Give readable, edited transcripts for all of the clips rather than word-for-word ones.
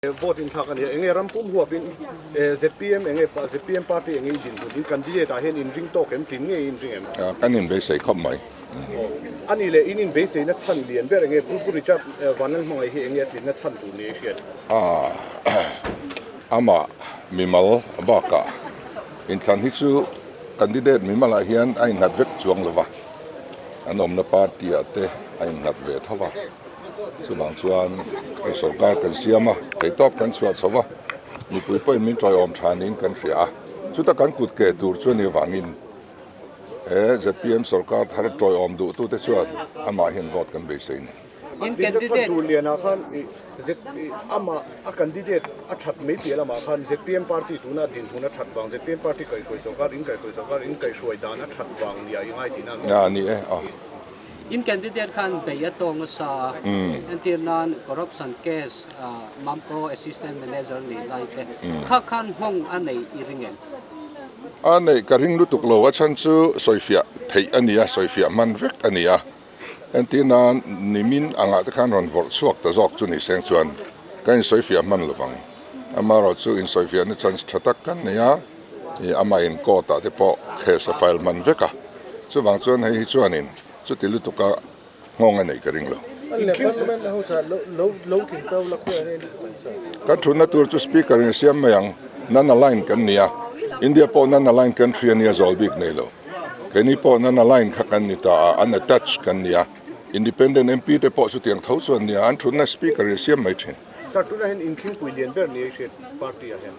Vote in thlak a ni a, enge ram pum huapin zpm enge zpm party enge i dinhmun in candidate ah hian in ring tawk em tlin nge in ring em? Kan inbeisei khawp mai. A nih leh in inbeiseina chhan lian ber enge Pu Pu Richard Vanlalhmangaih hi enge a tlinna chhan tur ni i hriat? Amah mimal bakah inthlan hi chu candidate mimalah hian a innghat vek chuang lo va, an awmna party ah te a innghat ve tho va. Chuvang chuan hei sorkar kan siam a, theihtawp kan chhuah chho va, mipui pawhin min tawiawm tha niin kan hria a, chuta kan kut ke tur chu a nih avangin he zpm sorkar thar tawiawm duhtute chuan amah hian vote kan beisei a ni. Inthlan chhan tur lianah khan amah a candidate a that mai piah lamah khan zpm party tuna dinhmun a that vang, zpm party kaihhruai sorkar, inkaihhruai sorkar, inkaihhruai dan a that vang nia i ngai tihna a ni maw? Ni e, aw. In candidate khan bei a tawng nasa a, entir nan corruption case Mamco assistant manager nih lai te kha khan nghawng a neih i ring em? A neih ka ring lutuk lo, a chhan chu sawifiah theih a ni a, sawifiah hman vek a ni a, entir nan nimin angah te khan rawn vawrh chhuak ta zawk chu ni seng chuan ka insawifiah hman lovang, amaherawhchu insawifiahna chance tha tak kan nei a, ih amah in court ah te pawh case a file hman vek a, chuvang chuan hei hi chuanin chuti lutuka nghawng a neih ka ring lo. Kan thutna tur chu speaker in a siam mai ang, non-aligned kan ni a, India pawh non-aligned country a nia zawl bik nei lo, keini pawh non-aligned kha kan ni ta a, unattached kan ni a, independent MP te pawh chutiang tho chu an ni a, an thutna speaker in a siam mai thin. Sir, tunah hian inkhingpui lian ber ni a i hriat party ah hian.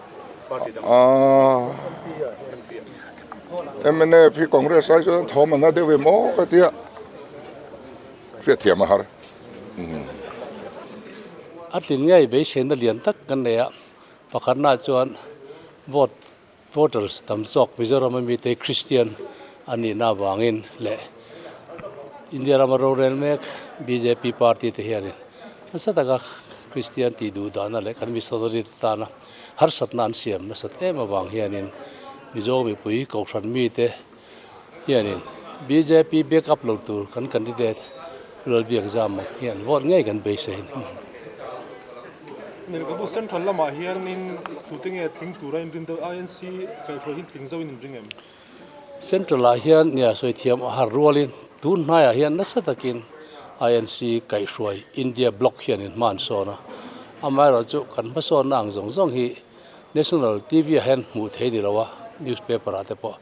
Mnf hi Congress ai chuan thawm a na deuh em aw ka tia hriatthiam a har. A tlin ngei beiseina lian tak kan nei a, pakhatna chuan vote voters tam zawk Mizoram mite Christian an nihna avangin leh India rama rorel mek bjp party te hianin nasa taka Christian tih duh dana leh kan missionary te tana Harsatna an siam nasat em avang hianin Mizo mipui Kohhran mite hianin bjp back up lo tur kan candidate Lalbiakzama hian vote ngei kan beisei a ni. Lehkhabu Central lamah hianin tute nge tling tura inrin deuh INC kaihhruai hi tling zauhin inring em? Central ah hian nia sawi thiam a har rualin tun hnaiah hian nasa takin INC kaihhruai India bloc hianin hma an sawn a, amaherawhchu chu kan hmasawnna ang zawng zawng hi National TV ah hian hmuh theih ni lo a, newspaper ah te pawh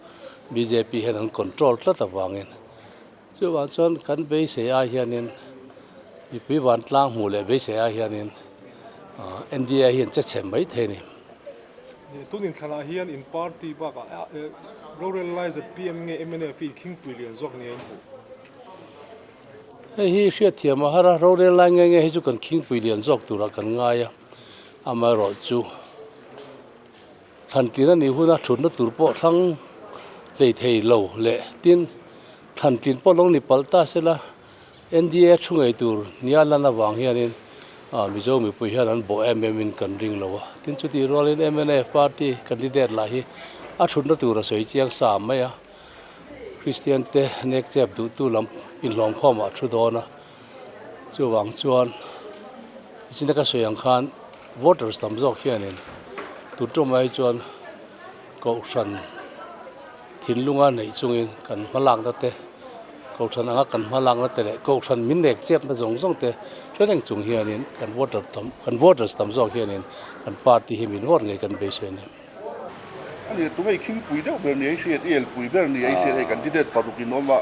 bjp hian an control tlat avangin chuvang chuan kan beisei ai hianin mipui vantlang hmuh leh beisei ai hianin NDA hian che chhe mai thei a ni. Tun inthlanah hian in party bakah rorel lai zpm nge mnf hi khingpui lian zawk nia in hmuh? Hei hi hriatthiam a har a, rorel lai nge nge hi chu kan khingpui lian zawk turah kan ngai a, amaherawhchu thlantlin a nih huna thutna tur pawh thlang hlei thei lo leh tin thlantlin pawh lo ni palh ta sela NDA thu ngei tur nia lan avang hianin Mizo mipui hian an bawh em em in kan ring lo a, tin chutih rualin mnf party candidate lah hi a thutna tur a sawi chiang sa mai a, Kristian te nek chep duhtu lam inhlawmkhawmah a thu dawn a, chuvang chuan nichin ka sawi ang khan voters tam zawk hianin tun tumah hi chuan Kohhran thinlunga neih chungin kan hmalakna te, Kohhran anga kan hmalakna te leh Kohhran min nek chepna zawng zawng te hre reng chung hianin kan voter tam kan voters tam zawk hianin kan party hi min vote ngei kan beisei a ni. Ani tunge i khingpui deuh ber ni a i hriat, i elpui ber ni a i hriat hei candidate paruk in awm a.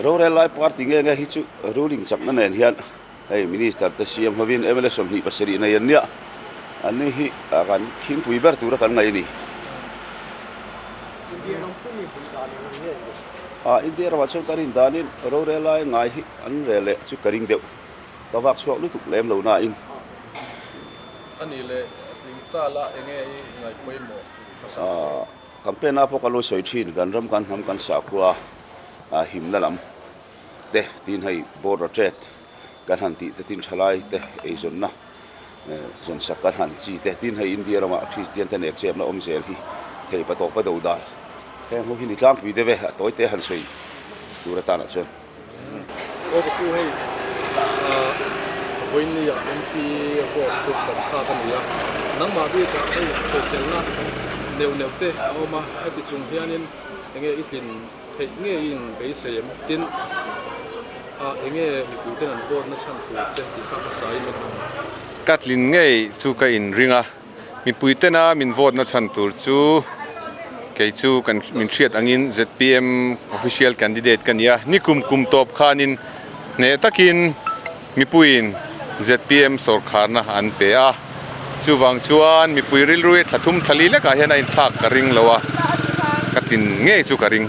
Rorel lai party nge nge hi chu ruling chakna nen hian Hei Minister te siam hovin mla 27 nei an nia, an ni hi kan khingpui ber tura kan ngaih a ni. India ramah chuan ka rin danin rorel lai ngai hi an rel leh chu ka ring deuh, ka vak chhuak lutuk lem lo nain. A nih leh Tlingchala enge i ngaihpawimawh hmasa? Campaign a pawh ka lo sawi thin, kan ram kan hnam kan sakhua himna lam. te tin hei border trade kan han tih te tin thalai te eizawnna zawnsak kan han chi te tin hei India rama Christian te nek chepna awm zel hi thei pa tawp a do dan heng ho hi ni tlangpui deuh e a tawi te han sawi tur atana chuan. Aw ka pu hei Vawiinni-ah MP vote chu kan thlak a ni a, nangmah bikah hei sawiselna neuh neuh te a awm a, heti chung hianin enge i tlin theih nge i inbeisei em? Tin, ah enge mipuiten an vote na chhan tur che tih kha hmasa in min han. Ka tlin ngei chu ka inring a. Mipuitena min vote na chhan tur chu kei chu kan min hriat angin zpm official candidate ka ni a, ni kum kum tawp khanin hneh takin mipuiin zpm sawrkharna an pe a, chuvang chuan mipui rilru hi thla thum thla li lekah hian a inthlak ka ring lo a, ka tlin ngei chu ka ring.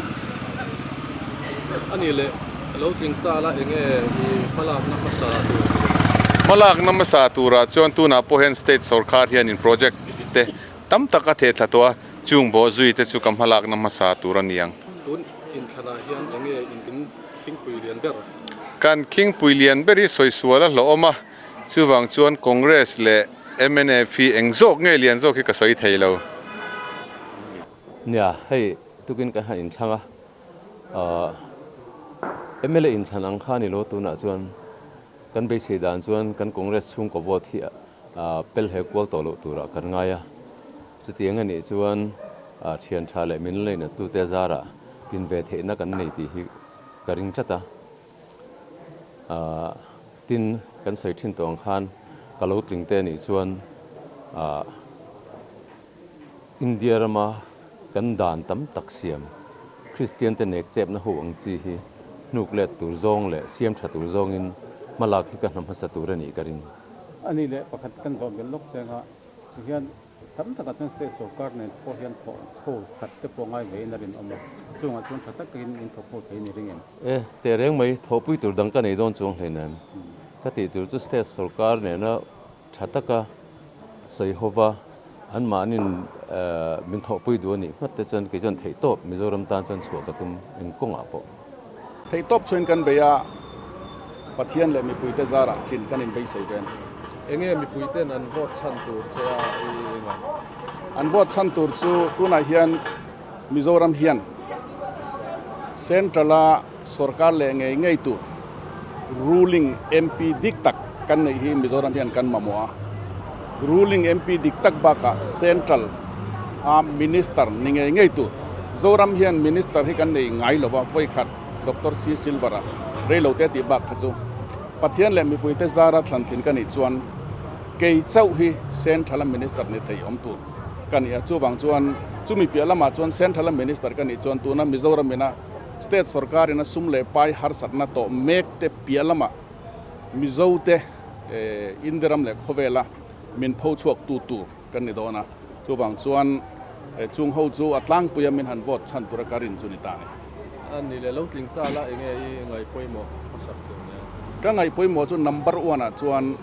A nih leh lo tling ta la enge i hmalakna hmasa tur ni? Hmalakna hmasa turah chuan tunah pawh hian state sorkar hianin project te tam tak a theh thla tawh a, chung bawh zui te chu ka hmalakna hmasa tur a ni ang. Tun inthlanah hian enge in khingpui lian ber? Kan khingpui lian ber hi sawisual a hlawhawm a, chuvang chuan Congress leh mnf hi eng zawk nge lian zawk hi ka sawi thei lo. Nia, hei tukin kan han inthlang a, ahh mla inthlan ang kha a ni lo tunah chuan kan beisei dan chuan kan Congress chhungkaw vote hi ahh pel he kual tawh loh turah kan ngai a, chutiang a nih chuan ahh thian tha leh min lainatute zarah tlin ve theihna kan nei tih hi ka ring tlat a, ahh tin kan sawi thin tawh ang khan ka lo tling te a nih chuan ahh. India rama kan dan tam tak siam, Kristian te nek chepna ho ang chi hi hnuk let tur zawng leh siam tha tur zawngin hmalak hi ka hna hmasa tur a nih ka ring. A nih leh pakhat kan zawh belh lawk cheng a, chu hian tam takah chuan state sorkar nen pawh hian thawh ho that te pawh ngai ve in a rinawm a, chungah chuan tha takin in thawk ho thei ni ring em? E, teh reng mai, thawhpui tur dang ka nei dawn chuang hleinem. Ka tih tur chu state sorkar nena Tha taka sawi hova anmahnin min thawhpui duh a nih nghat te chuan kei chuan theihtawp Mizoram tan chuan chhuah ka tum eng kawngah pawh. Theihtawp chuan kan bei a, Pathian leh mipuite zarah tlin kan inbeisei ve a ni. Enge mipuiten an vote chhan tur che a i ngaih? An vote chhan tur chu tunah hian Mizoram hian Central-a Sorkar leh ngei ngei tur ruling MP dik tak kan neih hi Mizoram hian kan mamawh a. Ruling MP dik tak bakah Central a Minister ni ngei ngei tur. Zoram hian Minister hi kan nei ngai lo va, vawikhat Doctor C. Silver-a reilo te tih bak kha chu Pathian leh mipuite zara thlantlin ka nih chuan kei chauh hi Central a Minister ni thei awm tur ka ni a. Chuvang chuan chumi piah lamah chuan Central a Minister ka nih chuan tuna Mizoram ina State sorkarin a sum leh pai harsatna tawh mek te piah lamah Mizo te India ram leh khawvela min pho chhuak tu tur kan ni dawn a, chuvang chuan chung ho chu a tlangpuia min han vote chhan tura ka rin chu ni ta a ni. A ni leh lo tling ta la enge i ngaihpawimawh hmasak tur nia? Ka ngaihpawimawh chu number one ah chuan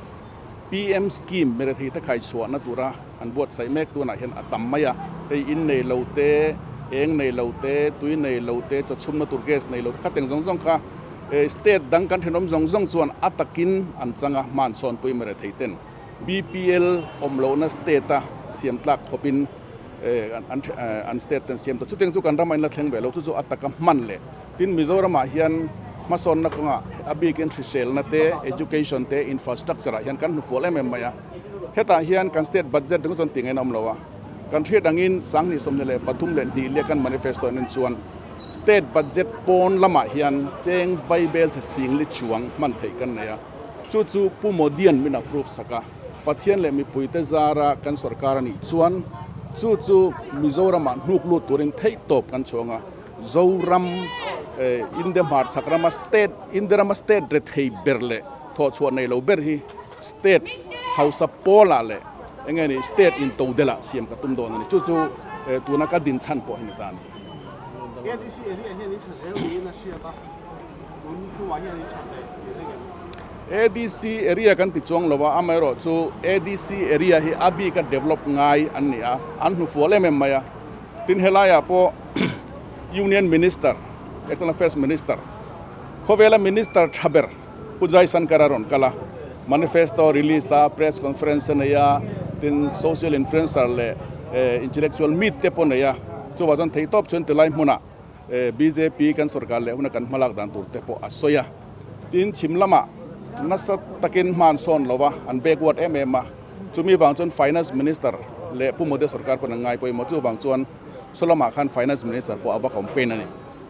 PM scheme mirethei te khaichhuahna tura an buatsaih mek tunah hian a tam mai a, hei in nei lo te, eng nei lo te, tui nei lo te, chaw chhumna tur gas nei lo te kha teng zawng zawng kha state dang kan thenawm zawng zawng chuan a takin an chang a, hman sawnpui mirethei ten BPL awm lohna state a siam tlak khawpin an state ten siam tawh. Chutiang chu kan ramah in la thleng ve lo, chu chu a taka hman leh Tin, Mizoramah hian hmasawnna kawngah a bikin hriselna te, education te, infrastructure ah hian kan hnufual em em mai a. Hetah hian kan state budget ringawt chuan tingain a awm lo a. Kan hriat angin 2023 lia kan manifesto en chuan state budget pawn lamah hian cheng vaibel chhe singli chuang hman theih kan nei a. Chu chu Pu Modian min approve sak a. Pathian leh mipuite zara kan sorkar a nih chuan chu chu Mizoramah hnuk lut turin theihtawp kan chhuang a. Zoram, India hmarchhak rama state, India rama state rethei ber leh thawhchhuah nei lo ber hi state hausa pawlah leh eng nge ni state in todelah siam ka tum dawn a ni. Chu chu tuna ka din chhan pawh hi ni ta a ni. ADC area hian in tha zel niin a hriat a, tun hnuah hian in tha leh tih reng em? ADC area kan ti chuang lo a, amaherawhchu ADC area hi a bika develop ngai an ni a, an hnufual em em mai a. Tin helaiah pawh Union Minister, External Affairs Minister, khawvela Minister tha ber Pu Jaishankar a rawn kal a, manifesto release a, press conference a nei a, tin social influencer leh intellectual meet te pawh nei a, chuvah chuan theihtawp chuan tilai hmunah bjp kan sorkar leh huna kan hmalak dan tur te pawh a sawi a. Tin chhim lamah nasa takin hma an sawn lo a, an backward em em a. Chumi vang chuan Finance Minister leh Pu Modi sorkar pawn an ngai pawimawh. Chuvang chuan saw lamah khan Finance Minister pawh a va campaign a ni.